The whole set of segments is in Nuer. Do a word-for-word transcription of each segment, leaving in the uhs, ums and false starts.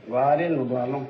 Gɔaa riɛn mi gɔaa lɔŋ.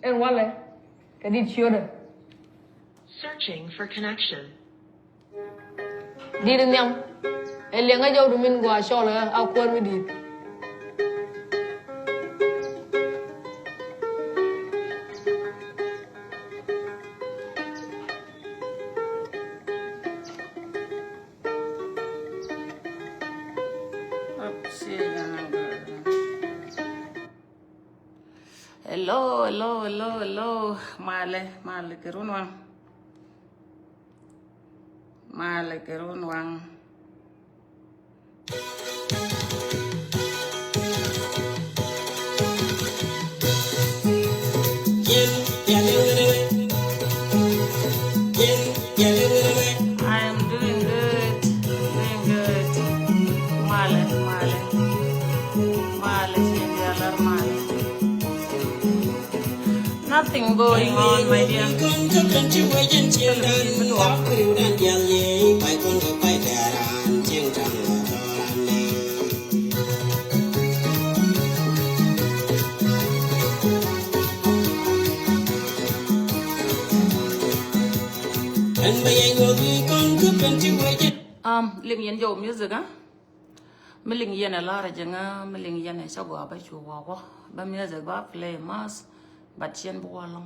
Ɛn walɛ kɛ dit ciötdä. Searching for connection. Dit nhiam. Ɛ liɛŋä jɔwdu min gɔaa cɔl ɛ a kuäär mi di̱i̱t. Hello, hello, hello, hello. Malɛ, malɛ kɛ run waŋ. Malɛ kɛ run waŋ. I am doing good, doing good. Malɛ, malɛ, malɛ, malɛ. Nothing going on, my dear. Um, liŋ yɛn jɔw music, ah? Mi liŋ yɛn ɛ lar ɛ jɛ ŋa, mi liŋ yɛn ɛ cä gɔaa bä cu wä wä. Bä music bä play mas, but cien bi wä lɔŋ.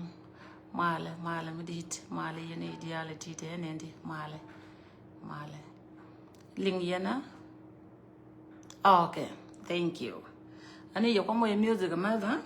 Malɛ, malɛ mi dit, malɛ yɛn idiality tɛ ɛn ɛn di, malɛ, malɛ. Liŋ yɛn a. Okay, thank you. Ani yɛ kɔmɔ yɛ music mɛ bä.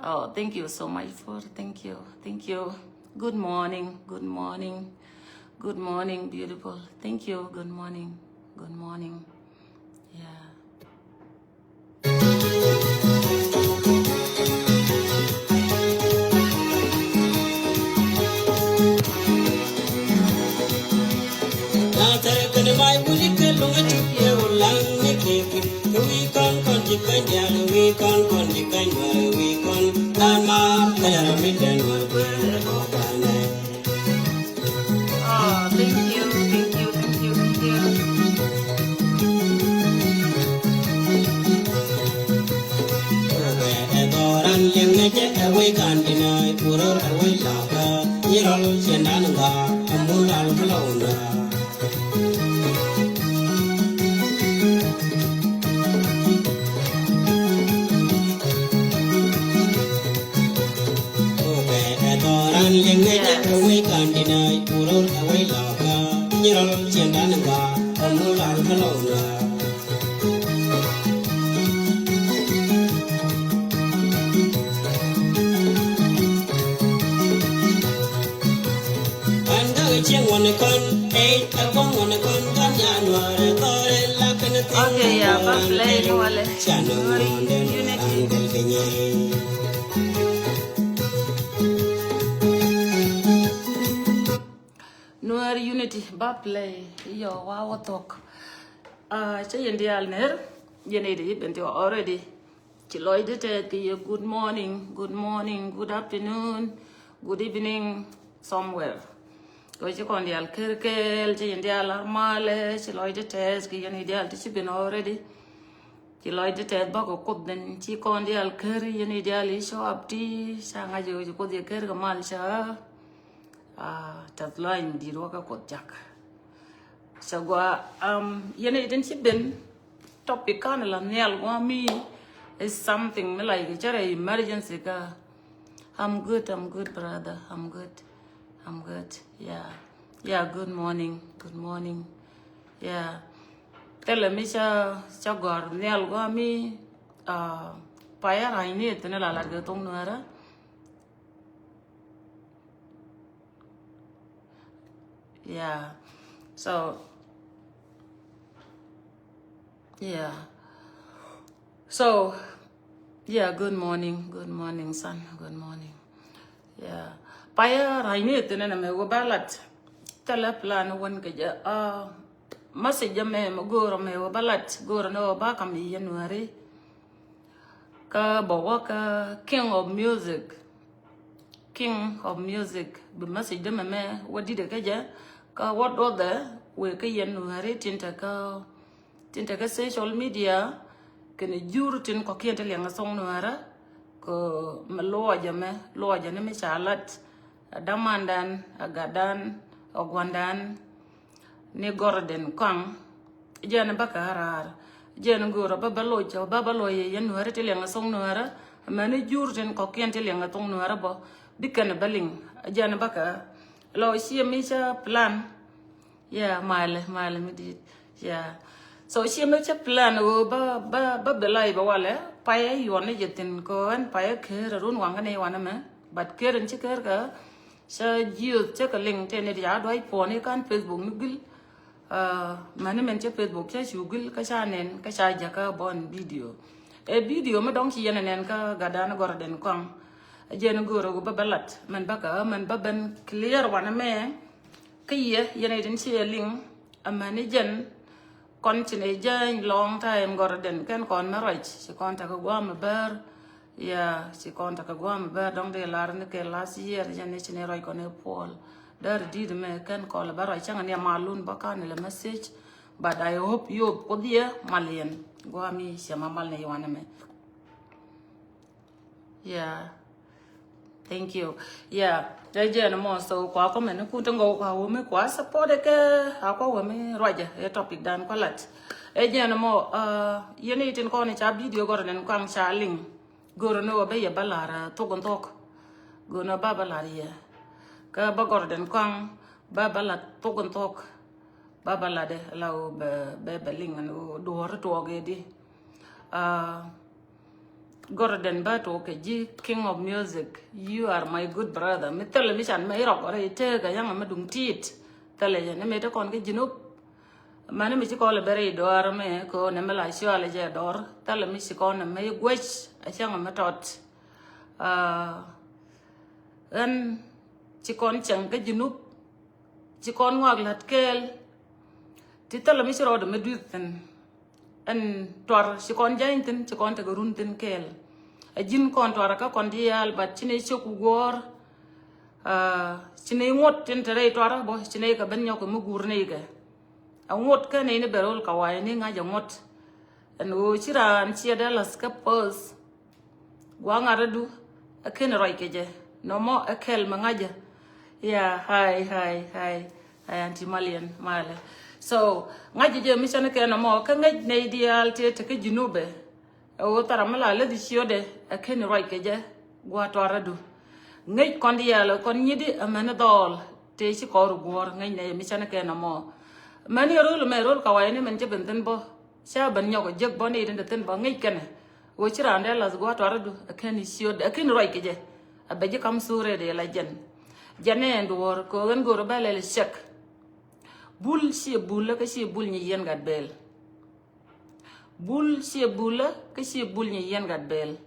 Oh, thank you so much for, thank you, thank you. Good morning, good morning, good morning, beautiful. Thank you, good morning. Good morning. Yeah. Oh, thank you, thank you, thank you, thank you. Okay, yeah, ba play ni wale. Nuer Unity, ba play. Iyo, wa wa thok. Ah, cɛ yɛn diaal ner. Yɛn iti ben ti already. Ci lɔcdä tɛth kɛ yɛ good morning, good morning, good afternoon, good evening, somewhere. Kɛ ci kɔn diaal ker kɛɛl, cɛ yɛn diaal lar malɛ, ci lɔcdä tɛth kɛ yɛn diaal ti ci ben already. Ci lɔcdä tɛth bakɔ Kuoth, then ci kɔn diaal ker, yɛn diaal i̱ show up ti ca ŋa̱c ɛ ci Kuoth yɛ ker kɛ mal ca. Ah, tɛth lɔc in di̱i̱t wä kɛ Kuoth jak. Ca gua, um, yɛn itin ci ben topic kan la nhial gua mi is something mi like cɛ rɛ emergency ka. I'm good, I'm good, brother. I'm good. I'm good. Yeah. Yeah, good morning. Good morning. Yeah. Thilɛ mi ca, ca gɔr nhial gua mi, uh, payä ra̱ny ni thin la lat kɛ thok Nuärä. Yeah. So, yeah. So, yeah, good morning. Good morning, son. Good morning. Yeah. Payä ra̱ny ni thin ɛn mɛ wä ba lat. Thilɛ plan wän kɛ jɛ. Uh, message mɛ mɛ go̱o̱r mɛ wä ba lat. Go̱o̱r ni wä ba kam i̱ January. Kä bä wä kä King of Music. King of Music, bi message dämɛ mɛ wä di̱t kä jɛ, kä wä duɔthɛ wëë kä yɛn Nuääri tin te kä, tin te kä social media, kɛnɛ jur tin kɔ̱kiɛn ti liɛŋ kä thok Nuäärä, kɛ mɛ luɔcɛ mɛ, luɔcɛ ni mi ca lat, damandan, a gatdan, a gua̱ndan, ni Gordon Kɔaŋ. Jɛn bä kä raar. Jɛn go̱o̱rä bä bä loc, bä bä loc yɛ yɛn Nuääri ti liɛŋ a thok Nuäärä. Mɛni jur tin kɔ̱kiɛn ti liɛŋ a thok Nuäärä bä. Bi kɛn bä liŋ. Jɛn bä kä. Lɔ ciɛ mi cä plan. Yeah, malɛ, malɛ mi dit. Yeah. So ciɛ mi cä plan ɣöö bä, bä, bä bi live bä walɛ. Payɛ yuɔn ni jɛ thin kɔ ɛn payɛ ker run waŋ ni wan mɛ. But ker in ci ker kä. Cä jiöth cä kɛ liŋ tëë ni ti ca duac puɔ̱ni kan Facebook ni gil. Ah, mani mɛn cä Facebook cä cu gil kä ca nɛn kä ca jakä bɔn video. Ɛ video mi dɔŋ ci yɛn nɛn kä gatdan Gordon Kɔaŋ. Jɛn go̱o̱rä gu bä bä lat mɛn bä kä mɛn bä ben clear wanɛ mɛ. Kä yɛ yɛn ɛ tin ci ɛ liŋ. Amäni jɛn kɔn ci ni jɛn long time Gordon kɛn kɔn mɛ ruac ci kɔn tekɛ guam mɛ bär. Yeah, ci kɔn tekɛ guam mɛ bär dɔŋ dee lar ni kɛ last year jɛn ni ci ni ruac kɔn ɛ puɔl. Där dit mɛ kɛn kɔl bä ruac cäŋ ni malun bä kan ni lɛ message. But I hope you hope Kuoth yɛ mal yɛn guam mi ci ma mal ni yuan mɛ. Yeah. Thank you. Yeah. Jɛ jɛ ni mɔ so kua kɔmɛ ni kun ti ngɔ kua wumi kua support kɛ a kua wumi ruajɛ ɛ topic dan kua lat. Ɛ jɛ ni mɔ, uh, yɛn itin kɔn ca video Gordon Kɔaŋ ca liŋ. Gordon ni wä bɛ yɛ bä lar, uh, thok in thok. Gordon ni wä bä bä lar yɛ. Kä bä Gordon Kɔaŋ bä bä lar thok in thok. Bä bä lar dɛ la wä bɛ bɛ liŋ ni wä duɔr tuɔk ɛ di. Uh, Gordon bä tuɔk kɛ ji̱ King of Music. You are my good brother. Mi thilɛ mi can mɛ irɔk rɛ itek kɛ yaŋ mɛ duŋ tit. Thilɛ yɛ ni mi te kɔn kɛ Junub. Mani mi ci kɔn lɛ bɛ rɛy dɔɔr mɛ kɛ ɣöö nɛmɛ la cualɛ jɛ dɔɔr. Thilɛ mi ci kɔn nɛmɛ i̱ guec a cäŋ mi tɔt. Aa, ɣän ci kɔn cäŋ kä Junub, ci kɔn ŋɔak la̱t kɛɛl. Ti thilɛ mi ci rɔɔdɛ mi dui̱th thi̱n. Ɛn tuar ci kɔn jäny thi̱n, ci kɔn tekɛ run thi̱n kɛɛl. A ji̱n kɔn tuar kä kɔn diaal, but ci nɛy cök ku guɔ̱ɔ̱r. Aa, ci nɛy ŋuɔ̱t tin te rɛy tuar bä, ci nɛy kɛ ben nyɔk kɛ mi guur nɛy kɛ. A ŋuɔ̱t kä nɛy ni bɛ ro̱l kɛ wa̱i̱ ni ŋa̱c a ŋuɔ̱t. Ɛn ɣöö ci raan ciɛ dee la̱th kä post. Gua̱a̱ ŋa̱t adu ɛ ken ruac kɛ jɛ. Nɔmɔ ɛ kɛl mi ŋa̱cä. Ya, hi, hi, hi. Hi, Auntie Malian, malɛ. So ŋa̱cä jɛ mi cänikɛ nɔmɔ kä ŋäc nɛy diaal tëë te kä Junubɛ. Ɛ ɣöö thara mi la läthi ciötdɛ ɛ ken ruac kɛ jɛ. Gua̱a̱ tuar adu. Ŋäc kɔn diaal kɔn nyitdi amäni dhɔɔl tëë ci kɔr guɔ̱ɔ̱r ŋäc nɛy mi cänikɛ nɔmɔ. Mäni ro̱l mɛ ro̱l kɛ wa̱i̱ni mɛn cä ben thi̱n bä. Ca ben nyɔk jek bä ni tin te thi̱n bä ŋi̱c kɛnɛ. Ɣöö ci raan dee la̱th gua̱a̱ tuar adu a ken ciöt a ken ruac kɛ jɛ. A bɛ ji̱ kam suurɛ dee la jɛn. Jɛn ɛn duɔ̱ɔ̱r kɛ ɣöö ɣän go̱o̱r bɛ lɛl cɛk. Bul ciɛ bulä kä ciɛ bul nyi yɛn gat bɛɛl. Bul ciɛ bulä kä ciɛ bul nyi yɛn gat bɛɛl.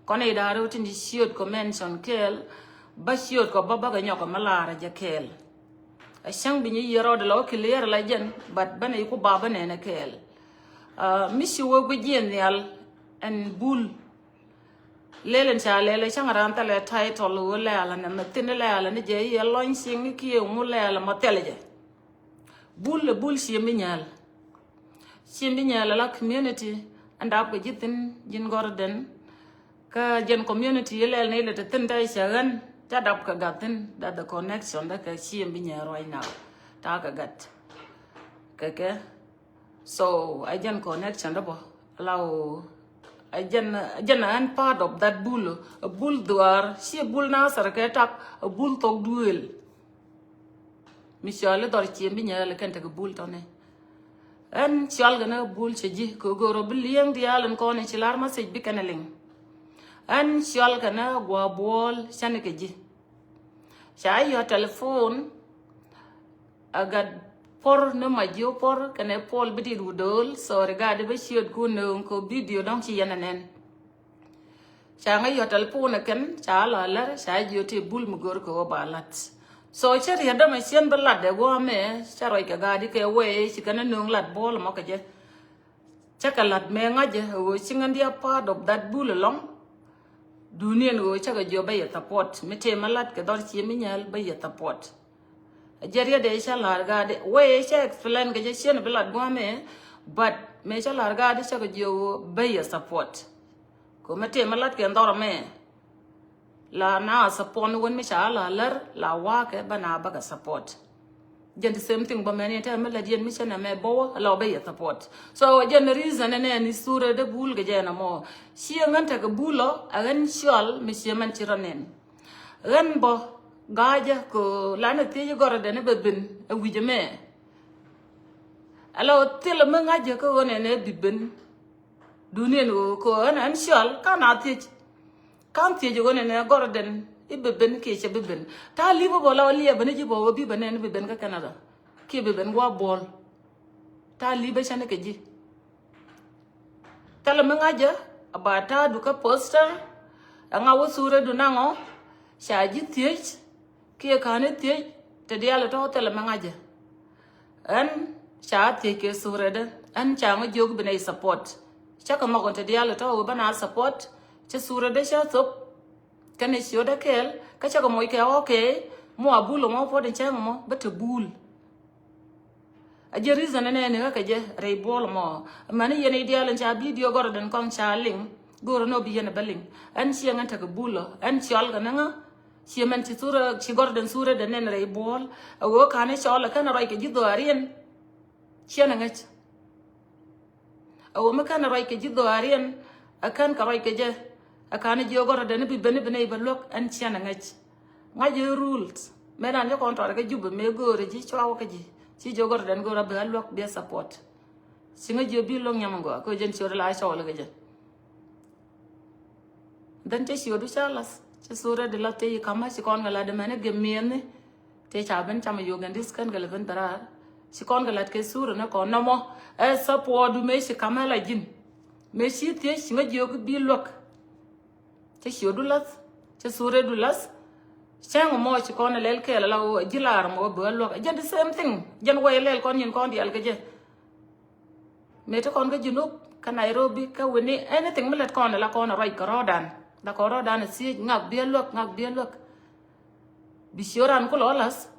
Kɔn i̱ da̱a̱r rɛw tin ci ciöt kɔ mention kɛɛl. Bä ciöt kɔ bä bäkɛ nyɔk kɛ mi laarä jɛ kɛɛl. A cäŋ bi nyi yier rɔɔdɛ la wä clear la jɛn, but bä nɛy ku ba bä nɛnɛ kɛɛl. Aa, mi ci wä guic jiɛn nhial ɛn bul. Lɛl ɛn ca lɛl ɛ cäŋ raan thilɛ title wä lɛɛl ɛn ɛmɛ thi̱n lɛɛl ɛn jɛ i̱ ɛ lɔny cieŋ i̱ kiɛ ŋu lɛɛl ɛmɔ thilɛ jɛ. Bul ɛ bul cieŋ bi nyääl. Cieŋ bi nyääl ala community ɛn dap kɛ ji̱ thi̱n ji̱n gɔrdɛn. Kä jɛn community ilɛl ni ilɛ ti thi̱n tɛ cɛ ɣän ca dap kɛ gat thi̱n, that the connection dä kɛ cieŋ bi nyääl right now. Ta̱a̱ kɛ gat kɛkɛ. So a jɛn connection dä bä la ɣöö a jɛn a jɛn a ɣän part of that bul. A bul dhuaar ci a bul Nasir kɛ tak a bul thok duëël. Mi cɔal i̱ dhɔr cieŋ bi nyääl kɛn tekɛ bul tɔ̱nɛ. Ɛn cɔal kɛn a bul cɛ ji̱ kɛ go̱o̱r ɔ bi li̱eŋ diaal in kɔn in ci lar message bi kɛn a liŋ. Ɛn cɔal kɛn a gua̱a̱ buɔɔl cɛn kɛ ji̱. Ca yɔ telephone a gat puɔr ni ma ji̱ puɔr kɛn a puɔl bi dit wudööl. Sorry gat i̱ bä ciöt kun nööŋ kɛ video dɔ̱ŋ ci yɛn a nɛn. Ca ŋäc yɔ telephone kɛn ca la lär ca jiö ti bul mi gör kɛ wä ba lat. So cä riet dämɛ cien bi lat dɛ guɔ mɛ ca ruac kɛ gaadi kɛ wee ci kɛn nööŋ lat buɔl mɔ kɛ jɛ. Cä kɛ lat mɛ ŋa̱cɛ ɣöö ci ŋän dia part of that bul along. Duniɛn ɣöö cä kɛ jiö bä yɛ support mi tëë mɛ lat kɛ dhɔr cie mi nyɛl bä yɛ support. A jɛ riet dee cä la̱r gaadi wee cä explain kɛ jɛ cien bi lat guɔ mɛ. But mɛ cä la̱r gaadi cä kɛ jiö ɣöö bä yɛ support. Kɛ mɛ tëë mɛ lat kɛ dhɔr mɛ. La na support ni wen mi ca la lär la wakɛ bä na bä kɛ support. Jɛn the same thing bä mɛn yɛn tɛ mi lät yɛn mi cɛ nɛ mɛ bä wä la bä yɛ support. So jɛn reason nɛ ni sure de bul kɛ jɛ na mɔ. Ci ŋän tekɛ bul ɔ a ɣän cual mi ci mɛn ci rɔ nɛn. Ɣän bä ga̱a̱cä kɛ la ni thiec gɔrɛ dɛn bɛ bin a wi̱c mɛ. A la thil mi ŋa̱cä kä ɣän ɛn ɛ bi bin. Duniɛn ɣöö kɛ ɣän ɛn cual kan a thiec. Kan thiec ɣöö nɛnɛ gɔrɛ dɛn i̱ bi ben kiɛ cɛ bi ben. Ta̱a̱ li̱pä bä la wä liɛpä ni ji̱ bä wä bi bä nɛn i̱ bi ben kä Canada kiɛ bi ben gua̱a̱ buɔl. Ta̱a̱ li̱pä cä ni kɛ ji̱. Thilɛ mi ŋa̱cä a ba ta̱a̱ du kä poster. Ɛŋa wä thurɛ du naŋɔ ca ji̱ thiec. Kiɛ ka̱n i̱ thiec te diaal i̱ tɔ̱ thilɛ mi ŋa̱cä. Ɛn ca thiec kɛ thurɛ dä ɛn ca ŋä jiök bi nɛy support. Cä kɛ nhɔk ɛn te diaal i̱ tɔ̱ wä bä na support. Cä thurɛ dä cä thop. Kɛn i̱ ciötdä kɛɛl kä cä kɛ moc kɛ ɣɔ̱kɛ mɔ a bul ɛmɔ puɔ̱t in cäŋ ɛmɔ bä te bul. A jɛ reason ɛnɛ ni ɣä kɛ jɛ rɛy buɔl mɔ. Mani yɛn i̱ diaal in ca video gɔrɔ den kɔn ca liŋ go̱rɛ nɔ bi yɛn bä liŋ. Ɛn ciɛ ŋän tekɛ bulɔ ɛn ciɔl kɛ ni ŋä. Ciɛ mɛn ci thurɛ ci gɔrɔ den thurɛ den nɛn rɛy buɔl. A ɣöö ka̱n i̱ cɔl ɛ kɛn a rɔy kɛ ji̱ dhɔaariɛn. Ciɛ ni ŋäc. A ɣöö mi kɛn a rɔy kɛ ji̱ dhɔaariɛn a kɛn kɛ rɔy kɛ jɛ. A ka̱n i̱ jiök gɔrɔ den i̱ bi ben i̱ bi nɛy bä luäk ɛn ciɛ ni ŋäc. Ŋa̱c i̱ rules mëë dan jɛ kɔn tɔɔt kɛ Jubɛ mëë göörä ji̱ cuawä kä ji̱ ci jiök gɔrä dɛn göörä bɛ a luäk bia support. Ci ŋäc ji̱ bi lo̱ŋ nyam in gɔaa kä jɛn ciöt la cɔɔl kɛ jɛ. Dhän cɛ ciöt du ca lath cɛ thurɛ di lath tëë yi ka̱mä ci kɔn kɛ lath di mɛn i̱ gɛ miɛni. Tëë ca ben cam i̱ yio̱k ɛn di̱th kän kɛ lɛ ben bɛ raar. Ci kɔn kɛ lat kɛ sura ni kɔn nɔmɔ. Ɛ support du mëë ci kamɛ la ji̱n. Mëë ci thiec ci ŋä jiök bi luäk. Cä ciötdu lath, cä suredu lath. Cäŋ mɔ ci kɔn lɛl kɛɛl la wä ji̱ lar mɔ wä bi wä luäk. Jɛn the same thing. Jɛn wä lɛl kɔn nyin kɔn dial kɛ jɛ. Mëë ti kɔn kä Junub, kä Nairobi, kä wini, anything mi lät kɔn la kɔn ruac kɛ rɔɔdan. La kɔn rɔɔdan a thiec ŋak bi a luäk, ŋak bi a luäk. Bi cioran ku lɔ lath.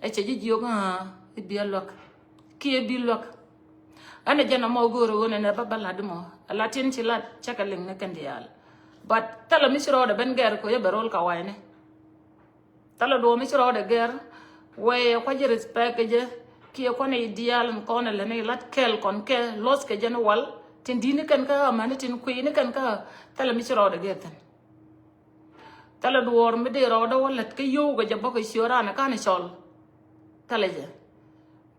Ɛ cɛ ji̱ jiök ŋa i̱ bi a luäk. Kiɛ bi luäk. Ɛn ɛ jɛn ɛmɔ go̱o̱r ɣöö nɛnɛ bä bä lat imɔ. Ɛ lat tin ci lat cɛ kɛ liŋ ni kɛn diaal. But thilɛ mi ci rɔɔdɛ ben gɛr kɛ yɛ bɛ ro̱l ka wayni. Thilɛ duɔ̱ɔ̱m mi ci rɔɔdɛ gɛr. Wee kua̱c respect kɛ jɛ. Kiɛ kuan i̱ diaal in kɔn ɛ lɛn i̱ lat kɛl kɔn kɛ loss kɛ jɛn wal. Tin di̱t ni kɛn kä amäni tin kui̱ ni kɛn kä thilɛ mi ci rɔɔdɛ gɛr thi̱n. Thilɛ duɔ̱ɔ̱r mi dee rɔɔdɛ wä lät kä yio̱w kɛ jɛ bä kɛ cio̱ raan ɛ ka̱n cɔl. Thilɛ jɛ.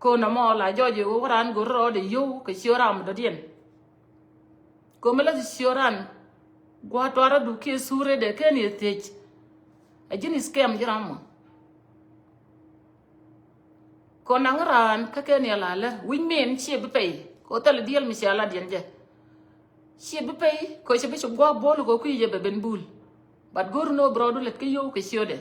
Ko̱n ɛmɔ la jɔɔc i̱ wä raan go̱r rɔɔdɛ yio̱w kɛ cio̱ raan mi dɔ̱diɛn. Ko̱n mi lät cio̱ raan. Gua̱a̱th tuarädu kiɛ suredɛ ken yɛ thiec. Ɛ ji̱n i̱ scam ji̱ ram mɔ. Ko̱n naŋ raan kä ken yɛ la lär wi̱c min ciɛ bi pɛy. Ko̱ thilɛ diɛl mi cia la diɛn jɛ. Ciɛ bi pɛy kɛ cɛ bi ci gua̱a̱k buɔ̱l kɛ kui̱ jɛ bɛ ben bul. But go̱r ni wä bi rɔɔdu lät kä yio̱w kɛ ciötdɛ.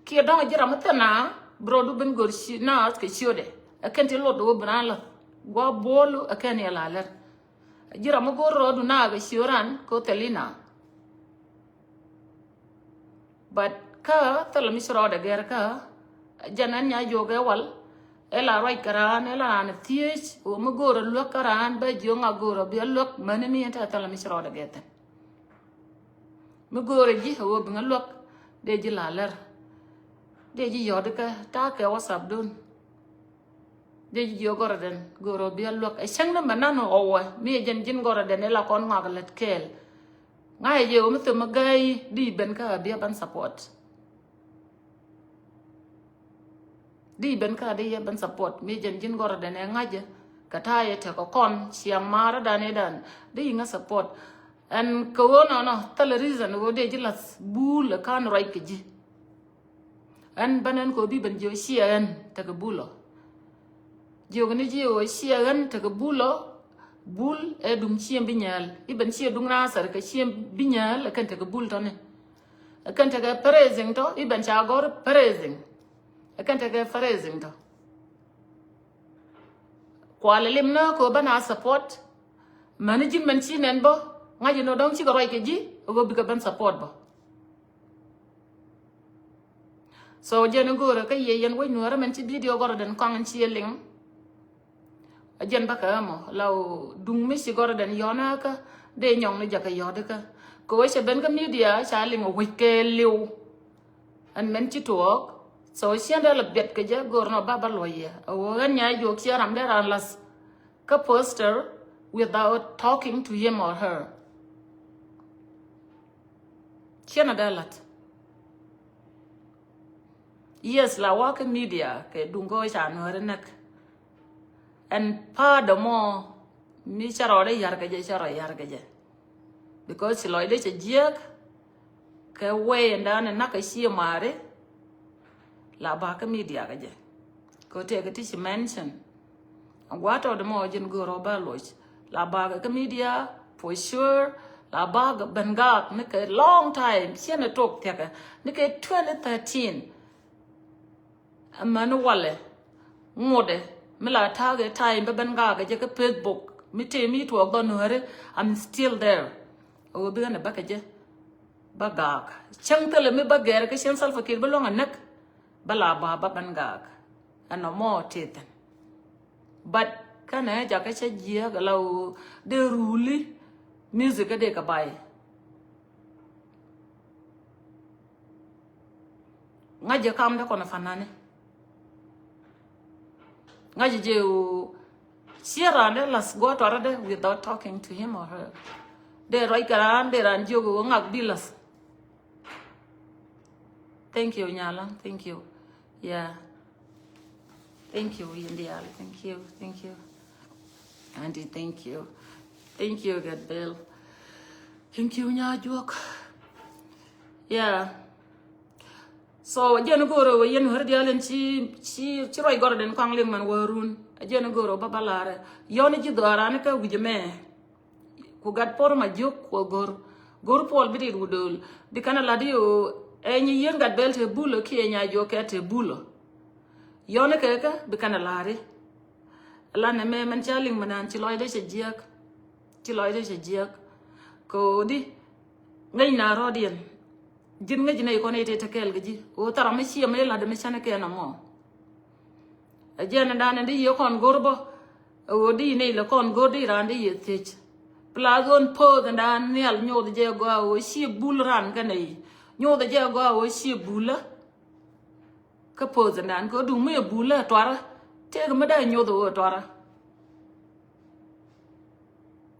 Kiɛ dɔ̱ŋ ji̱ ram mi thil na bi rɔɔdu ben go̱r ci naath kɛ ciötdɛ. Ɛ kɛn ti lot wä bi raan lath gua̱a̱k buɔ̱l ɛ kɛn yɛ la lär. Ji̱ ram mi go̱r rɔɔdu naath kɛ ciöt ran kɛ wä thil i̱ na. But kä thilɛ mi ci rɔɔdɛ gɛr kä jɛn ɛn nya jiök ɛ wal. Ɛ la ruac kɛ raan ɛ la raan thiec wä mi go̱o̱rä luäk kä raan bɛ jiök ŋa go̱o̱rä bi a luäk mäni mi ɛn tɛ thilɛ mi ci rɔɔdɛ gɛr thi̱n. Mi go̱o̱rä ji̱ ɛ wä bi ŋa luäk dee ji̱ la lär. Dee ji̱ yɔ̱t kä ta̱a̱ kɛ WhatsApp dun. Dee ji̱ jiök gɔrɔdɛn go̱o̱rä bi a luäk ɛ cäŋ ni mɛ nan ɣɔwɛ mi ɛ jɛn ji̱n gɔrɔdɛn ɛ la kɔn ŋɔak lät kɛɛl. Ŋa̱cä jɛ ɣöö mi thöm mi gäi di ben kä a bi a ban support. Di ben kä a di a ban support mi jɛn ji̱n gɔrɔdɛn ɛ ŋa̱cä. Kɛ ta̱a̱ yɛ tekɛ kɔn ciaŋ maarä dan ɛ dan di ŋa support. Ɛn kɛ ɣöö nɔnɔ thilɛ reason ɣöö dee ji̱ lath bul ɛ ka̱n ruac kɛ ji̱. Ɛn bän ɛn kɛ ɣöö bi ben jiök ciɛ ɛn tekɛ bul ɔ. Jiök ni ji̱ ɣöö ciɛ ɣän tekɛ bul ɔ. Bul ɛ duŋ ciɛ bi nyääl i̱ ben ciɛ duŋ na thɛr kɛ ciɛ bi nyääl ɛ kɛn tekɛ bul tɔni. Ɛ kɛn tekɛ praising tɔ i̱ ben ca gɔr praising. Ɛ kɛn tekɛ praising tɔ. Kualɛ lim na kɛ ɣöö bä na support. Mäni ji̱n mɛn ci nɛn bä ŋa̱c inɔ dɔ̱ŋ cikɛ ruac kɛ ji̱ ɛ ɣöö bikɛ ben support bä. So jɛn i̱ go̱o̱rä kä yɛ yɛn wec nuäärä mɛn ci video gɔrɔdɛn kɔaŋ in ci yɛ liŋ. A jɛn bä kä ɛmɔ la ɣöö duŋ mi ci gɔrɔdɛn yɔ̱n ɛ kä dee nyɔŋ ni jakä yɔ̱t kä kɛ wec cɛ ben kä media ca liŋ ɛ wec kɛ liw. Ɛn mɛn ci tuɔɔk. So ciɛn dee la biɛt kɛ jɛ go̱o̱r nɔ ba ba luɔc yɛ a ɣöö ɣän nya jiök ciɛ ram dee ran lath kä poster without talking to him or her. Ciɛn a dee la̱t. Yes, la wakä media kɛ duŋ gɔɔ ca nuääri näk. Ɛn pa̱a̱t dɔ̱mɔ mi cä rɔɔdɛ ya̱r kɛ jɛ, cä rɔ ya̱r kɛ jɛ. Because ci lɔcdɛ cɛ jiääk kɛ wee ɛn da̱a̱n ɛ na̱k kɛ cië maari. La ba̱a̱ kä media kɛ jɛ. Kɛ tëëkɛ ti ci mention. Gua̱a̱tɔ dɔ̱mɔ jɛn go̱o̱rä ba loc. La ba̱a̱ kɛ kä media for sure. La ba̱a̱ kɛ ben gaak ni kɛ long time. Ciɛ ni tok thiɛkɛ ni kɛ twenty thirteen. Amäni walɛ ŋotdɛ mi la ta̱a̱ kɛ time bä ben gaak kɛ jɛ kä Facebook mi tëë mi tuɔɔk dhɔ nuääri. I'm still there. A ɣöö bikɛ ni bä kɛ jɛ. Bä gaak cäŋ thilɛ mi bä gɛr kä cieŋ Salva Kiir bä luäŋ a näk. Bä la ba̱a̱ bä ben gaak. Ɛn nɔmɔ tëë thi̱n. But kɛnɛ jakä cä jiääk la ɣöö dee ruli music kä dee kɛ bay. Ŋa̱cä kam dee kɔn a fanani. Ŋa̱cä jɛ ɣöö ciɛ raan dee la̱th gua̱a̱th tuarä dee without talking to him or her. Dee ruac kɛ raan dee raan jiök ɣöö ŋak bi la̱th. Thank you, Nyala. Thank you. Yeah. Thank you, Indial. Thank you. Thank you. Auntie, thank you. Thank you, Gabriel. Thank you, Nyajuɔk. Yeah. So jɛn go̱o̱rä wä yɛn wär diaal in ci ci ci ruac gɔrɔdɛn kɔaŋ liŋ man wä run. A jɛn go̱r ɔ ba ba lar. Yɔn ji̱ dhɔaran kä wi̱c mɛ. Ku gat por ma jiök ku go̱r. Go̱r puɔl bi dit wudol. Bi kan a lat i̱ ɣöö ɛ nyi yien gat bel te bul ɔ kiɛ nya jiɔk kɛ te bul ɔ. Yɔn kɛ kä bi kan a lar i̱. Lan ɛmɛ mɛn ca liŋ mi naan ci lɔcdɛ cɛ jiäk. Ci lɔcdɛ cɛ jiäk. Kɛ ɣöö di ŋäc na rɔɔdiɛn. Ji̱n ŋäc nɛy kɔn i̱ tëë te kɛɛl kɛ ji̱ ɣöö thar ram mi ciɛ mi ilat mi cän kɛn ɛmɔ. Ɛ jɛn ɛn dan ɛn di yɛ kɔn go̱r bä. Ɛ ɣöö di nɛy lɛ kɔn go̱r di raan di yɛ thiec. Pla dhon poth ɛn dan nhial nyoth jɛ gɔaa ɣöö ciɛ bul raan kɛ nɛy. Nyoth jɛ gɔaa ɣöö ciɛ bulä. Kä poth ɛn dan kä duŋ mi ɛ bulä tuarä. Tëëk mi dee nyoth ɣöö tuarä.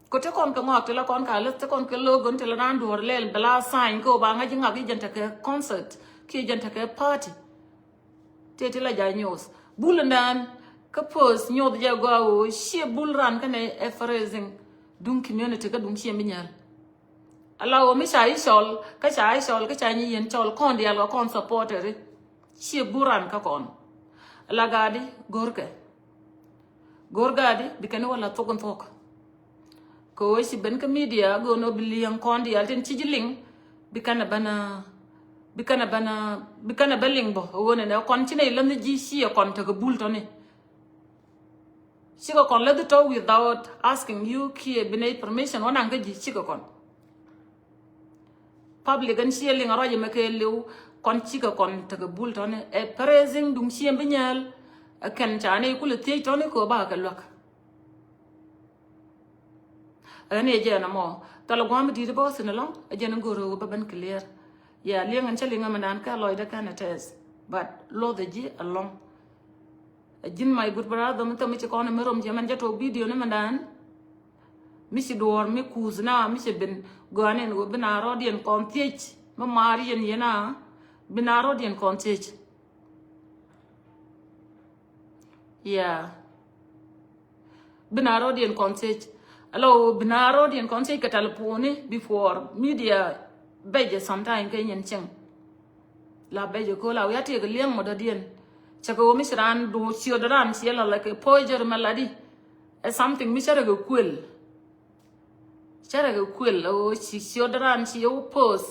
Ko te kɔn kɛ ŋɔak ti la kɔn ka leth te kɔn kɛ logon ti la naan duɔr lɛl bɛ la sign ko ba ŋa̱c ŋak i̱ jɛn tekɛ concert kiɛ jɛn tekɛ party. Te ti la ja nyuth bul naan kä post nyuth jɛ gɔaa ɣöö ciɛ bul ran kä nɛ ɛ fundraising duŋ community kä duŋ ciɛ mi nyal. Ala ɣöö mi ca i̱ cɔl kä ca i̱ cɔl kä ca nyi yɛn cɔl kɔn dial kɛ kɔn supporteri. Ciɛ bul ran kä kɔn. Ala gaadi go̱rkɛ. Go̱r gaadi bi kɛn wä la thok in thok. Kɛ ɣöö ci ben kä media go̱o̱n ɣöö bi li̱eŋ kɔn diaal tin ci ji̱ liŋ. Bi kɛn a ben a bi kɛn a ben a bi kɛn a ben liŋ bä ɣöö nɛnɛ kɔn ci nɛ ilänh ji̱ ci ɛ kɔn tekɛ bul tɔni. Cikɛ kɔn läthi tɔ without asking you kiɛ bi nɛ permission wä naŋ kä ji̱ cikɛ kɔn. Public ɛn ciɛ liŋ a ruac ɛmɛ kɛ liw kɔn cikɛ kɔn tekɛ bul tɔni ɛ praising duŋ ciɛ bi nyɛɛl. Ɛ kɛn ca ni kulɛ thiec tɔni kɛ ba kɛ luäk. Ɛn iɛ jɛn ɛmɔ thal guam di̱t bä thin ɛlɔŋ ɛ jɛn go̱r ɣöö bä ben clear. Yɛ liŋ ɛn cä liŋ ɛmɛ dan kɛ lɔcdɛ kɛn ɛ tɛth but loth ɛ ji̱ ɛlɔŋ. Ɛ ji̱n my good brother mi thäm mi ci kɔn mi rom ci mɛn jɛ tok video ni mɛn dan. Mi ci duɔɔr mi kuuth na mi ci bin gɔanin wä bi na rɔɔdiɛn kɔn thiec mi maar yɛn yɛn a bi na rɔɔdiɛn kɔn thiec. Yeah. Bi na rɔɔdiɛn kɔn thiec. Alo bi na rɔɔdiɛn kɔn thiec kɛ taliponi before media bɛcɛ sometime kɛ nyin cieŋ. La bɛcɛ ko la wi̱i̱ a tiek liɛŋ mɔ dɔ̱diɛn. Cɛ kɛ wä mi ci raan duŋ ciöt raan ciɛ la la kɛ poijer mɛ la di. Ɛ something mi cɛ rɛ kɛ kuël. Cɛ rɛ kɛ kuël ɛ ɣöö ci ciöt raan ci ɛ wä poth.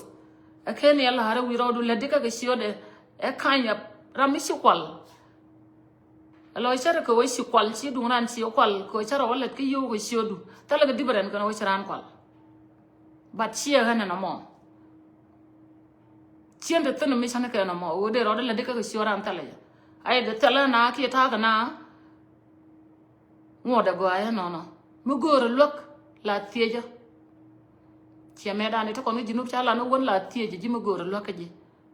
Ɛ ken yɛ la̱r ɛ wi̱i̱ rɔɔdu lät di kä kɛ ciöt ɛ ɛ kany ɛ ram mi ci kual. Ɛ lɔ cɛ rɛ kɛ wä ci kual ci duŋ raan ci ɛ kual kɛ wä cɛ rɛ wä lät kä yio̱w kɛ ciötdu thilɛ kɛ di̱p ɛ rɛn kɛn wä ci raan kual. But ci ɛ ɣän ɛn ɛmɔ. Cien te thin mi cän kɛ ɛn ɛmɔ ɣöö dee rɔɔdɛ lät di kä kɛ ciöt raan thilɛ yɛ. Ayɛ dee thilɛ na kiɛ ta̱a̱th na. Ŋuɔ̱t ɛ gɔaa yɛ nɔnɔ mi göörä luäk la thiecä. Ciɛ mɛ dani ti kɔn kä ji̱ nup ca lan wä wän la thiecä ji̱ mi göörä luäk kä ji̱.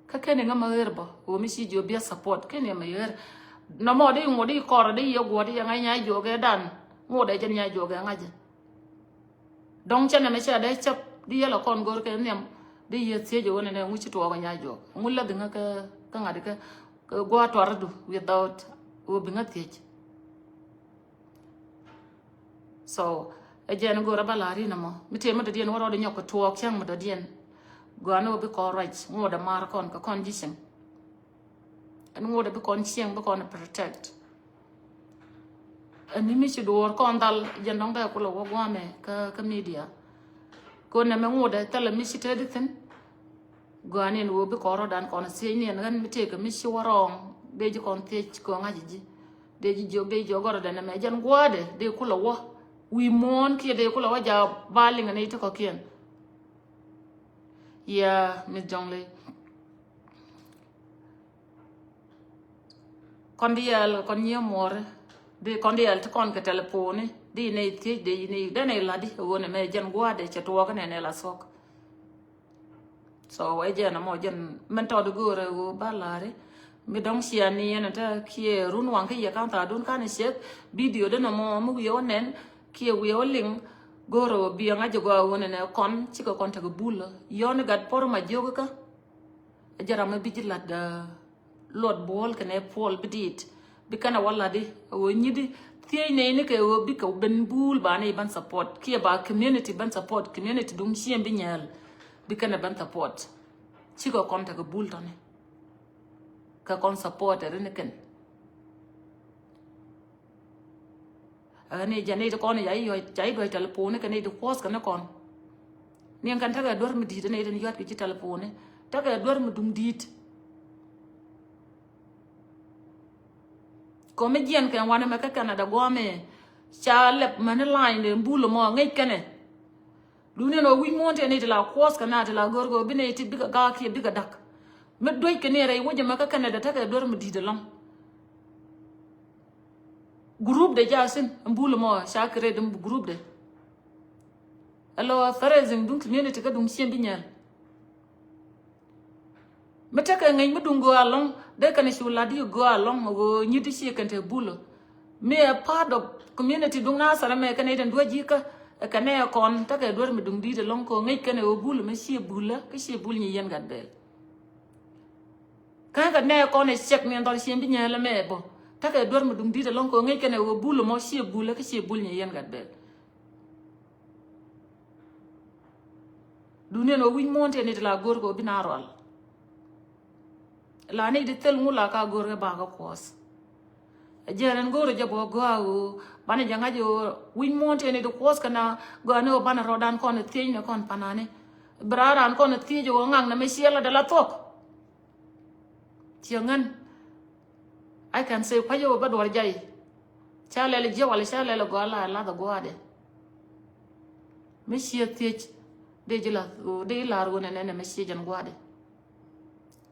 Kä keni ŋä ma ɣer bä wä mi ci jiö bia support keni ŋä ma ɣer. Nɔmɔ di ŋuɔ̱t di kɔr di yɛ guɔ̱t di yɛ ŋa̱c nyay juɔk ɛ dan ŋuɔ̱t ɛ jɛn nyay juɔk ɛ ŋa̱cä. Dɔ̱ŋ cɛ nɛmɛ cɛ dee cäp di yɛl a kɔn go̱r kɛ nhiam di yɛ thiec ɛ wä nɛnɛ ŋu ci tuɔɔk ɛ nyay juɔk ŋu läthi ŋä kä ŋa̱t kä gua̱a̱ tuardu without wä bi ŋä thiec. So ɛ jɛn go̱o̱rä ba la̱r inɛ mɔ mi tëë mi dɔ̱diɛn wä rɔɔdɛ nyɔk kɛ tuɔɔk cäŋ mi dɔ̱diɛn. Gɔaa ni wä bi kɔn ruac ŋuɔ̱t dɛ maar kɔn kɛ kɔn ji̱ cieŋ. Ɛn ŋuɔ̱t dɛ bi kɔn cieŋ bi kɔn protect. Ɛn ni mi ci duɔɔr kɔn dhal jɛn dɔ̱ŋ dee kulɛ wä guamɛ kä kä media. Kɔn nɛmɛ ŋuɔ̱t dɛ thilɛ mi ci te di thin. Gɔaa ni ɛn wä bi kɔn rɔɔdan kɔn thiec ni ɛn ɣän mi tëëk mi ci wä rɔɔŋ dee ji̱ kɔn thiec kɔn ŋa̱c ji̱. Dee ji̱ jiök dee jiök gɔrɔ dee nɛmɛ jɛn gua̱a̱dɛ dee kulɛ wä wi̱i̱ muɔ̱ɔ̱n kiɛ dee kulɛ wä ja̱a̱ ba liŋɛ ni ti kɔ̱kiɛn. Yeah, Miss Jonglei. Kɔn diaal kɔn nyiee muɔri di kɔn diaal ti kɔn kɛ teliponi di nɛ thiec di ni dɛn ila di ɣöö nɛ mɛ jɛn gua̱a̱dɛ cɛ tuɔɔk nɛ nɛ la thuɔ̱k. So ɛ jɛn amɔ jɛn mɛn tɔt go̱o̱rɛ ɣöö ba la̱ri mi dɔ̱ŋ cia ni ɛn tä kiɛ run waŋ kä yɛ ka̱n tha̱a̱dun ka̱n ciek bidio den amɔ mi wiɛ wä nɛn kiɛ wiɛ wä liŋ go̱o̱rɛ ɣöö biɛ ŋa̱c jɛ gɔaa ɣöö nɛ nɛ kɔn cikɛ kɔn tekɛ bul yɔn gat por ma jiök kä. Ɛ jɛ ram mi bi ji̱ lat luɔt buɔl kɛnɛ puɔl bi dit bi kɛnɛ wä lat di ɣöö nyit di thiec nɛy ni kɛ ɣöö bikɛ ben bul ba nɛy ban support kiɛ ba community ban support community duŋ cieŋ bi nyɛɛl bi kɛnɛ ban support. Cikɛ kɔn tekɛ bul tɔni kɛ kɔn support ɛ ri ni kɛn. Ɛ ni jɛ ni ti kɔn ya i̱ yɔc ca i̱ duɔc tɛliponi kɛ ni ti kuɔth kɛ ni kɔn. Ni kɛn tekɛ duer mi di̱i̱t ni ti ni yuat kɛ ji̱ tɛliponi. Tekɛ duer mi duŋ di̱i̱t. Kɔ mi jiɛn kɛ wanɛ mɛ kä Canada guamɛ ca lɛp mɛ ni lany ni bul mɔ ŋäc kɛnɛ. Duŋni nɔ wi̱c muɔ̱ɔ̱n tɛn i̱ ti la kuɔth kɛ na ti la gör kɛ bi nɛ i̱ ti bikɛ gaak kiɛ bikɛ dak. Mi duec kɛ ni rɛy wec ɛmɛ kä Canada tekɛ duer mi di̱i̱t ɛlɔ̱ŋ. Group de ja sin ɛn bul mɔ ca create ɛn group de. Ɛlɔ fundraising duŋ community kä duŋ cien bi nyɛl. Mi tekɛ ŋäc mi duŋ gɔaa ɛlɔ̱ŋ dee kɛn cu lat di gɔaa ɛlɔ̱ŋ ɣöö nyit di ci kɛn te bulä. Mi ɛ part of community duŋ na thɛrɛ mɛ kɛn ɛ den duäc ji̱ kä ɛ kɛn ɛ kɔn tekɛ duer mi duŋ di̱i̱t ɛlɔ̱ŋ kɛ ɣöö ŋäc kɛn ɛ ɣöö bulä mi ci bulä kä ci bul nyi yɛn gat bɛɛl. Kä kɛ nɛ kɔn ɛ cɛk ni dhɔr cien bi nyɛɛl ɛmɛ ɛ bä tekɛ duer mi duŋ di̱i̱t ɛlɔ̱ŋ kɛ ɣöö ŋäc kɛn ɛ ɣöö bulä mɔ ci bulä kä ci bul nyi yɛn gat bɛɛl. Dunia ni wi̱c muɔ̱ɔ̱n tɛn ni ti la go̱r kɛ bi na rual. La ni ti thil ŋu la ka go̱r kɛ ba kɛ kuɔth. Ɛ jɛn ɛn go̱r jɛ bɔ gɔaa ɣöö banɛ jɛ ŋa̱c ɣöö wi̱c muɔ̱ɔ̱n tɛn ni ti kuɔth kɛ na gɔaa ni ɣöö banɛ rɔɔdan kɔn thiec ni kɔn panani. Bi raan raan kɔn thiec ɣöö ŋaŋ ni mi ciɛ la dɛ la thuɔ̱k. Ciɛ ŋän. I can say kua̱c ɣöö bä duɔr jay. Ca lɛl jiɛ wala ca lɛl gɔaa la lath gua̱a̱dɛ. Mi ciɛ thiec dee ji̱ lath ɣöö dee ji̱ la̱r ɣöö nɛnɛ nɛ mi ciɛ jɛn gua̱a̱dɛ.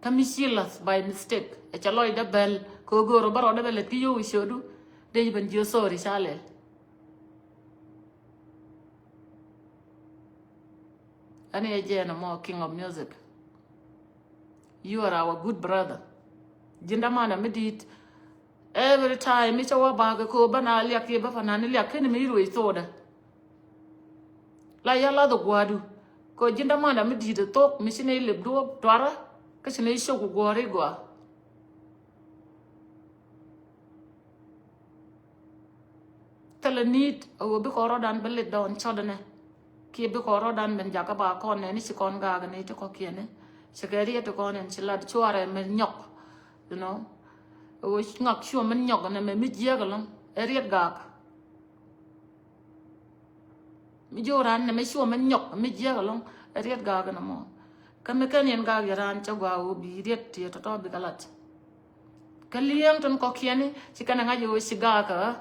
Kä mi ciɛ lath by mistake ɛ ca lɔcdä bɛl kɛ ɣöö göörä bä rɔɔdä bɛ lät ki yio̱w i̱ ciötdu dee ji̱ ben jiö sorry ca lɛl. Ɛn ɛ jɛn ɛmɔ king of music. You are our good brother. Ji̱n dämanɛ mi di̱i̱t. Every time mi cä wä bakɛ kɛ ɣöö bä na liak kiɛ bä fanani liak keni mi ruec thokdä. La ya lath ɛ gua̱a̱du kɛ ɣöö ji̱n dämanɛ mi di̱i̱t ɛ thok mi ci nɛ ilip duɔ̱ɔ̱p tuarä kä ci nɛ icok kɛ guɔ̱ɔ̱ri gɔaa. Thilɛ ni̱i̱t a ɣöö bikɛ rɔ̱dan bä lit dɔɔn cɔtdɛ nɛ kiɛ bikɛ rɔ̱dan ben jakä ba kɔn nɛni ci kɔn gaak ni ti kɔ̱kiɛni. Ci kɛ riet ti kɔn ɛn ci lat cuarɛ mɛ nyɔk. You know, a ɣöö ŋak cuɔ mɛ nyɔk nɛ mɛ mi jiääk ɛlɔ̱ŋ ɛ riet gaak. Mi jiök raan nɛ mɛ cuɔ mɛ nyɔk mi jiääk ɛlɔ̱ŋ ɛ riet gaak ɛn ɛmɔ. Kä mi kɛn yɛn gaak yɛ raan cä gɔaa ɣöö bi riet ti tɔ̱tɔ̱ bikɛ lat. Kä li̱eŋ tin kɔ̱kiɛni ci kɛn ɛ ŋa̱c ɣöö ci gaak ɛ.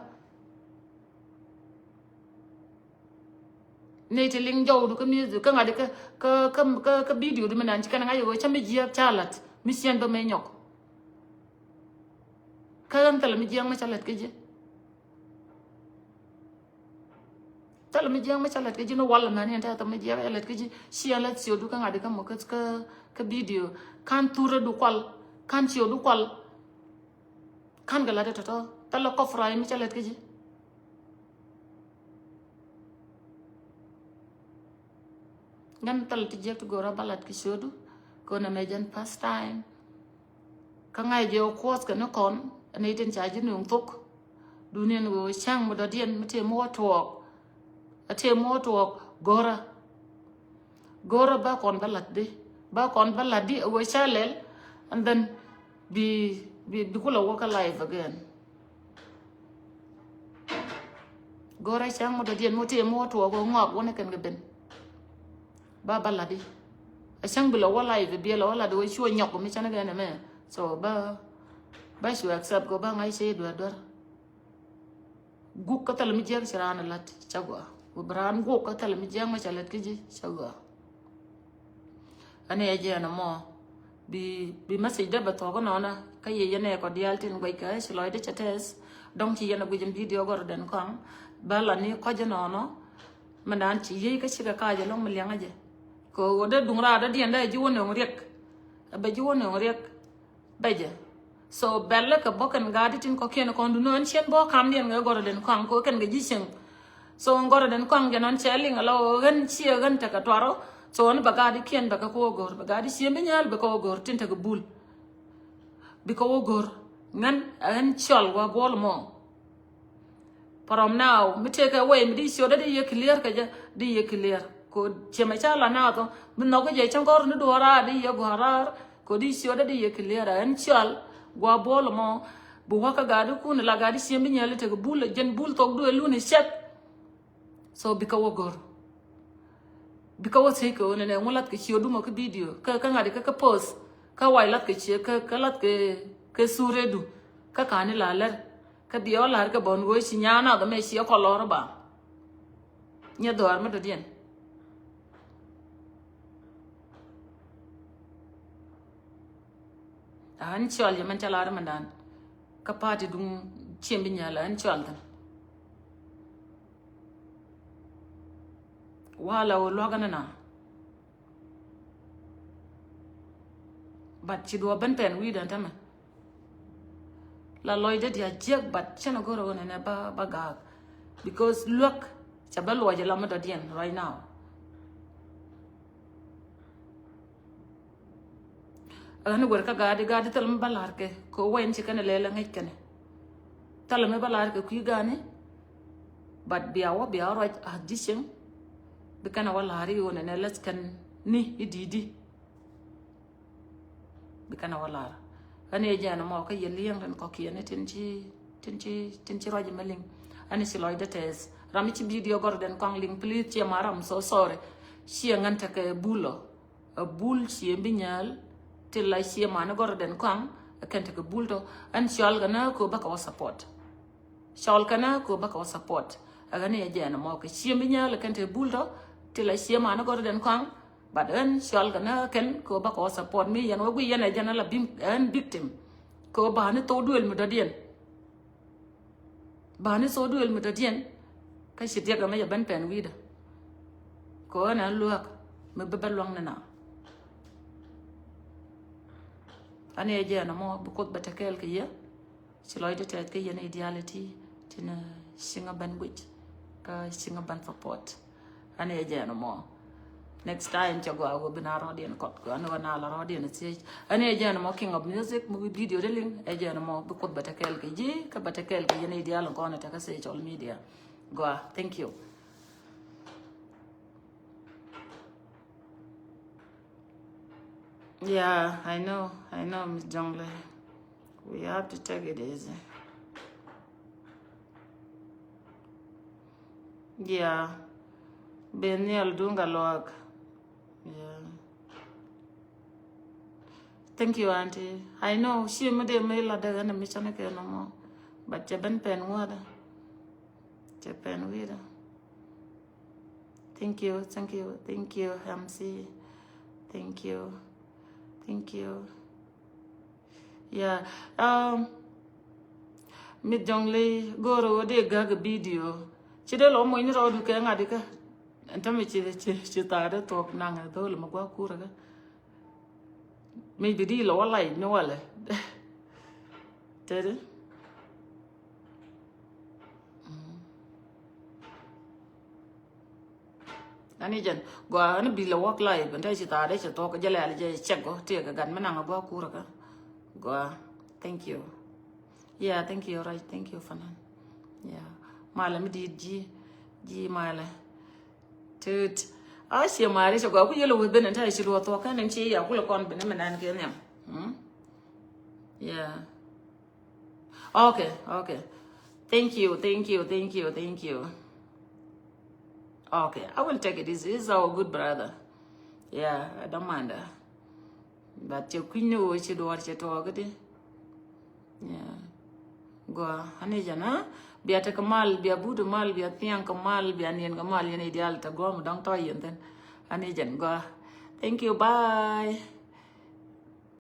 Nɛy ti liŋ jɔwdu kä music kä ŋa̱di kä kä kä kä kä video di mi nan ci kɛn ŋa̱c ɣöö cä mi jiääk ca la̱t mi ciɛn bä mëë nyɔk. Kä ɣän thilɛ mi jiääk mi ca la̱t kä ji̱. Thilɛ mi jiääk mi ca la̱t kä ji̱ ni wal mɛn yɛn tɛth mi jiääk ca la̱t kä ji̱ ciɛn la̱t ciötdu kä ŋa̱di kä mɔ kä kä kä video. Ka̱n thurä du kual ka̱n ciötdu kual. Ka̱n kɛ la̱t tɔ̱tɔ̱ thilɛ kɔp fry mi ca la̱t kä ji̱. Ŋän thil ti jiäk ti go̱o̱rä ba lat kɛ ciötdu kɛ ɣöö nɛmɛ jɛn pastime. Kä ŋa̱c jɛ ɣöö kuɔth kɛ ni kɔn ɛn i̱ tin ca ji̱ nööŋ thok. Duŋni ɛn ɣöö cäŋ mi dɔ̱diɛn mi tëë mi wä tuɔɔk. A tëë mi wä tuɔɔk go̱o̱rä. Go̱o̱rä ba kɔn ba lat di ba kɔn ba lat di a ɣöö ca lɛl. And then bi bi bi kulɛ wä kä live again. Go̱rɛ cäŋ mɔ dɔ̱diɛn mɔ tëë mɔ tuɔɔk ɣöö ŋɔak wä ni kɛn kɛ ben. Ba ba lat i̱ a cäŋ bi lɛ wä live bi lɛ wä lat ɣöö cuɔ nyɔk mi cäŋ kɛn ɛmɛ. So ba ba cu accept kɛ ba ŋa̱c cɛ i̱ duer duer. Guk kä thilɛ mi jiäk ci raan lat cä gɔaa. Bi raan guk kä thilɛ mi jiäk mɛ cɛ lät kä ji̱ cä gɔaa. Ani ɛ jɛn ɛmɔ bi bi message dee bɛ thuɔk inɔnɔ. Kä yɛ yɛn ɛ kɔ diaal tin guɛc kɛ ci lɔcdɛ cɛ tɛth. Dɔ̱ŋ ci yɛn ɛ guic in video gɔr den kɔaŋ. Bä la ni kɔc inɔnɔ. Mɛ naan ci yiey kä cikɛ kac ɛlɔ̱ŋ mi liɛŋä jɛ. Kɛ ɣöö dee duŋ raar dee diɛn dee ji̱ wä nööŋ riɛk. Ɛ bɛ ji̱ wä nööŋ riɛk. Bɛ jɛ. So bɛl lɛ kɛ bä kɛn gaat tin kɔ̱kiɛn kɔn dun ɛn cien bä kamdiɛn kɛ gɔrɔ den kɔaŋ kɛ kɛn kɛ ji̱ cieŋ. So gɔrɔ den kɔaŋ jɛ nɔn cɛ liŋ ala ɣän ciɛ ɣän tekɛ tuarɔ. So ni bɛ gaat kiɛn bɛ kɛ kɛ wä gɔr bɛ gaat cieŋ bi nyal bɛ kɛ wä gɔr tin tekɛ bul. Bi kɛ wä gɔr ŋän ɣän cɔl wä buɔl mɔ. From now mi tëëkɛ wɛy mi di ciötdä di yɛ clear kɛ jɛ di yɛ clear. Ko ciɛmɛ ca la naath ɔ mi nhɔk jɛ cäŋ kɔr ni duɔ̱ɔ̱r raar di yɛ gua̱a̱r raar. Ko di ciötdä di yɛ clear ɛ ɛn cial gua̱a̱ buɔl mɔ. Bi wä kä gaadikun la gaadi cieŋ bi nyɛl itek bul, jɛn bul thok du ilun icek. So bikɛ wä gör. Bikɛ wä thiec kɛ ɣöö nɛnɛ ŋu lath kɛ ciö dumɔ kä video kä, kä ŋa̱t ikä kä post kä wac lath kɛ ciö kä, kä lath kɛ, kɛ sure du. Kä kani la lɛr kä biɛ wä la̱r kɛ bɔn ɣöö ci nyaa nath mɛ ciɛ kɔ lɔr ba. Nyɛ dhɔaar mi dɔ̱diɛn. Ɣän cɔal yɛ mɛn ca lar mɛndan kä party duŋ cieŋ bi nyal ɣän cɔal thin. Wala wä luakä nina. But ci duɔ ben pɛn wi̱i̱ dan tämɛ. La lɔcdä dia jiäk, but cɛn a go̱r a wä nɛnɛ ba, ba gaak. Because luäk ca bä luɔc a la mi dɔ̱diɛn right now. Ɣän wër kä gaadi, gaadi thil mi bä la̱r kɛ kɛ wɛn ci kɛn lɛ lɛ ŋäc kɛn. Thil mi bä la̱r kɛ kui̱ gaani. But bia wä, bia wä ruac a ji̱ cieŋ. Bi kɛn wä la̱r i̱ wä nɛnɛ läth kɛn ni i̱ di̱i̱di. Bi kɛn wä la̱r. Ɣän i̱ jɛn mɔ kä yɛ li̱eŋ tin kɔ̱kiɛn i̱ tin ci, tin ci, tin ci ruac mɛ liŋ. Ɣän i̱ ci lɔcdä tɛth. Ram i̱ ci video gɔr den kɔaŋ liŋ, please, ciɛ ma ram, so sorry. Ciɛ ŋän tekɛ bulɔ. A bul cieŋ bi nyal ti la ciɛ mani gɔr den kɔaŋ, a kɛn tekɛ bul tɔ. Ɣän cɔal kɛ nä ko bä kɛ wä support. Cɔal kɛ nä ko bä kɛ wä support. A ɣän i̱ jɛn mɔ kɛ cieŋ bi nyal a kɛn tekɛ bul tɔ ti la ciɛ mani gɔr den kɔaŋ. But ɣän cɔal kɛ nä kɛn ko bä kɛ wä support mi yɛn wä gui yɛn a jɛn a la bim ɣän victim. Ko ba ni thok duël mi dɔ̱diɛn. Ba ni thok duël mi dɔ̱diɛn. Kä ci diɛk ɛmɛ jɛ ben pɛn wi̱i̱dä. Kɛ ɣän ɛn luäk mi bä bä luaŋ ni na. Ani ɛ jɛ ɛn ɛmɔ bi Kuoth bɛ te kɛɛl kɛ yɛ. Ci lɔcdä tɛth kɛ yɛn idiality tin, eh, ciŋä ben guic kä ciŋä ben support. Ani ɛ jɛ ɛn ɛmɔ. Next time cɛ gɔaa wä bi na rɔɔdiɛn kɔt kɛ ani wä na la rɔɔdiɛn thiec. Ani ɛ jɛ ɛn ɛmɔ, King of Music, mi wi̱i̱ video di liŋ, ɛ jɛ ɛn ɛmɔ bi Kuoth bɛ te kɛɛl kɛ ji̱ kä bɛ te kɛɛl kɛ yɛn idial in kɔn ɛ te kä social media. Gɔaa, thank you. Yeah, I know, I know, Miss Jonglei. We have to take it easy. Yeah. Ben nhial duŋ ka luak. Yeah. Thank you, Auntie. I know, ci mi dee mi la dee ɣän mi cani kɛ nɔmɔ. But cɛ ben pɛn ŋuɔdɛ. Cɛ pɛn wi̱i̱dɛ. Thank you, thank you, thank you, M C. Thank you, thank you. Yeah, um, Miss Jonglei go̱o̱r ɣöö dee gäk video. Ci dee lɔ muɔ̱ny ni rɔɔdu kɛ ŋa̱t ikä. Ɛn tämɛ ci, ci, ci thaat dee thuɔ̱k naŋ ɛ dho̱l mɛ gua̱a̱k kurɛ kä. Mi bi di lɔ wä live ni walɛ. Tɛdi. Mm. Ani jɛn gɔaa ani bi lɛ work life ɛn te ci thaat dee ci thuɔk jɛ lɛl jɛ cɛk gɔ tiɛ kɛ gat mi naŋ a gɔaa kurɛ kä. Gɔaa. Thank you. Yeah, thank you, right. Thank you, Fanan. Yeah. Malɛ mi diit ji̱, ji̱ malɛ. Tut. A ciɛ mari cɛ gɔaa ku yɛlɛ weth ben ɛn te ci luɔ thuɔk kɛn ɛn ci ya kulɛ kɔn ben ɛmɛ nan kɛ nhiam. Hmm? Yeah. Okay, okay. Thank you, thank you, thank you, thank you. Okay, I will take it easy. He's our good brother. Yeah, I don't mind that. But cɛ kui̱ny ni ɣöö ci duɔɔr cɛ tuɔɔk di. Yeah. Gua, ani jɛn, ha? Bia tekɛ mal, bia but mal, bia thiaŋ kɛ mal, bia niɛn kɛ mal, yɛn idial te guam dɔŋ tɔ yɛn thin. Ani jɛn gua. Thank you, bye.